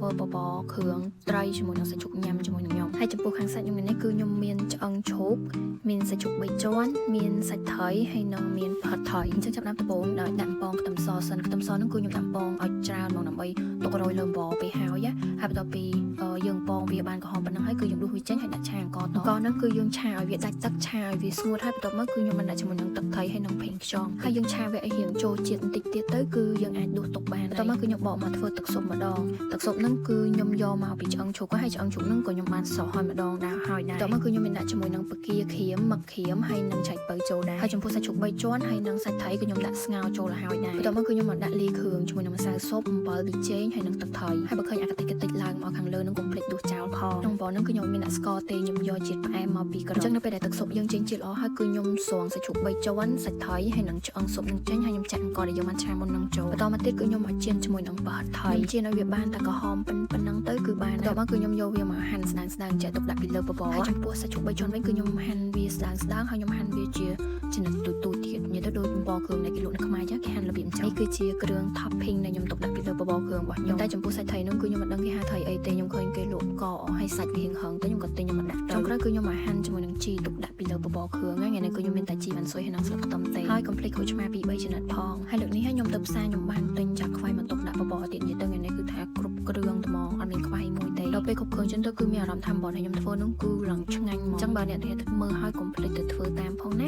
ធ្វើបបរគ្រឿងត្រីជាមួយនឹងសាច់ជ្រូកញ៉ាំជាមួយនឹងខ្ញុំហើយចំពោះខាងសាច់ខ្ញុំនេះគឺខ្ញុំមានឆ្អឹងជ្រូកមានសាច់ជ្រូកបីជាន់មានសាច់ត្រីហើយនិងមានផាត់ថៃអញ្ចឹងចាប់ផ្ដើមដំបូងដោយដាក់អំពងខ្ទឹមសសិនខ្ទឹមសហ្នឹងគឺខ្ញុំដាក់អំពងឲ្យច្រើនហ្មងដើម្បីទុករោយលើអំបរពេលហើយណាហើយបន្ទាប់ពីយើងពងវាបានក្រហមប៉ុណ្ណឹងហើយគឺយើងដួសវាចេញហើយដាក់ឆាអង្ករតអង្ករហ្នឹងគឺយើងឆាឲ្យវាដាច់ទឹកឆាឲ្យវាស្ងួតហើយបន្ទាប់មកគឺខ្ញុំបានដាក់ជាមួយនឹងទឹកត្រីហើយនិងប្រេងខ្យងហើយយើងឆាវាឲ្យរៀងចូលជាតិបន្តិចទៀតទៅគឺយើងអាចដួសទុកបានបន្ទាប់មកគឺខ្ញុំបកមកធ្វើទឹកស៊ុបម្ដងទឹកស៊ុបហ្នឹងគឺខ្ញុំយកមកពីឆ្អឹងជ្រូកហើយឆ្អឹងជ្រូកហ្នឹងក៏ខ្ញុំបានសោះឲ្យម្ដងដែរហើយដែរបន្ទាប់មកគឺខ្ញុំមានដាក់ជាមួយនឹងបង្គាក្រៀមមឹកក្រៀមហើយនិងឆៃពៅចូលដែរហើយចំពោះសាច់ជ្រូកបីជាន់ហើយនិងសាច់ត្រីក៏ខ្ញុំដាក់ស្ងោរចូលហើយដែរបន្ទាប់មកគឺខ្ញុំមកដាក់លាយគ្រឿងជាមួយនឹងម្សៅស៊ុបអំបិលប៊ីចេងហើយនិងទឹកត្រីហើយបើឃើញអាកតិចកតិចឡើងមកខាងលើនឹងកុំភ្លេចដួសចោលផងក្នុងបបរហ្នឹងគឺខ្ញុំមានដាក់ស្ករទេខ្ញុំយកជាតិផ្អែមមកពីក្រអញ្ចឹងនៅពេលដែលទឹកស៊ុបយើងចេញជាតិល្អហើយគឺខ្ញុំស្រង់សាច់ជ្រូកបីជាន់សាច់ត្រីហើយនិងឆ្អឹងស៊ុបនឹងចេញហើយខ្ញុំចាក់អង្ករដែលយើងបានឆាមុននឹងចូលបន្តមកទៀតគឺខ្ញុំមកចៀនជាមួយនឹងប្រហិតថៃខ្ញុំចៀនឲ្យវាបានតែក្រហមប៉ុណ្ណឹងទៅគឺបានបន្ទាប់មកគឺខ្ញុំយកវាមកហាន់ស្ដើងស្ដើងចែកទុកដាក់ពីលើបបរហើយចំពោះសាច់ជ្រូកបីជាន់វិញគឺខ្ញុំហាន់វាស្ដើងស្ដើងហើយខ្ញុំហាន់វាជាចំណិតទូទូទៀតនិយាយទៅដូចបបរគ្រឿងដែលគេលក់នៅខ្មែរចឹងគេហាន់របៀបអញ្ចឹងនេះគឺជាគ្រឿង topping ដែលខ្ញុំទុកដាក់ពីលើបបរគ្រឿងរបស់ខ្ញុំតែចំពោះសាច់ត្រីនោះគឺខ្ញុំមិនដឹងគេហៅត្រីអីទេខ្ញុំឃើញគេលក់កឲ្យសាច់វាហឹងហឹងទៅខ្ញុំក៏ទិញខ្ញុំមកដាក់ទៅចុងក្រោយគឺខ្ញុំមកហាន់ជាមួយនឹងជីទុកដាក់ពីលើបបរគ្រឿងហ្នឹងថ្ងៃនេះគឺខ្ញុំមានតែជីវ៉ាន់ស៊ុយហើយនិងស្លឹកខ្ទឹមទេហើយកុំភ្លេចក្រូចឆ្មាពី3ចំណិតផងហើយលើកនេះហើយខ្ញុំទៅផ្សារខ្ញុំបានទិញចាក់ខ្វៃមកទុកដាក់បបរទៀតនិយាយទៅថ្ងៃនេះគឺថាគ្រប់គ្រឿងត្មងអត់មានខ្វៃមួយទេដល់ពេលគ្រប់គ្រឿងចឹងទៅគឺមានអារម្មណ៍ថាបបរដែលខ្ញុំធ្វើនោះគឺឡើងឆ្ងាញ់ហ្មងអញ្ចឹងបើអ្នកទៀតមើលហើយកុំភ្លេចទៅធ្វើតាមផងណា។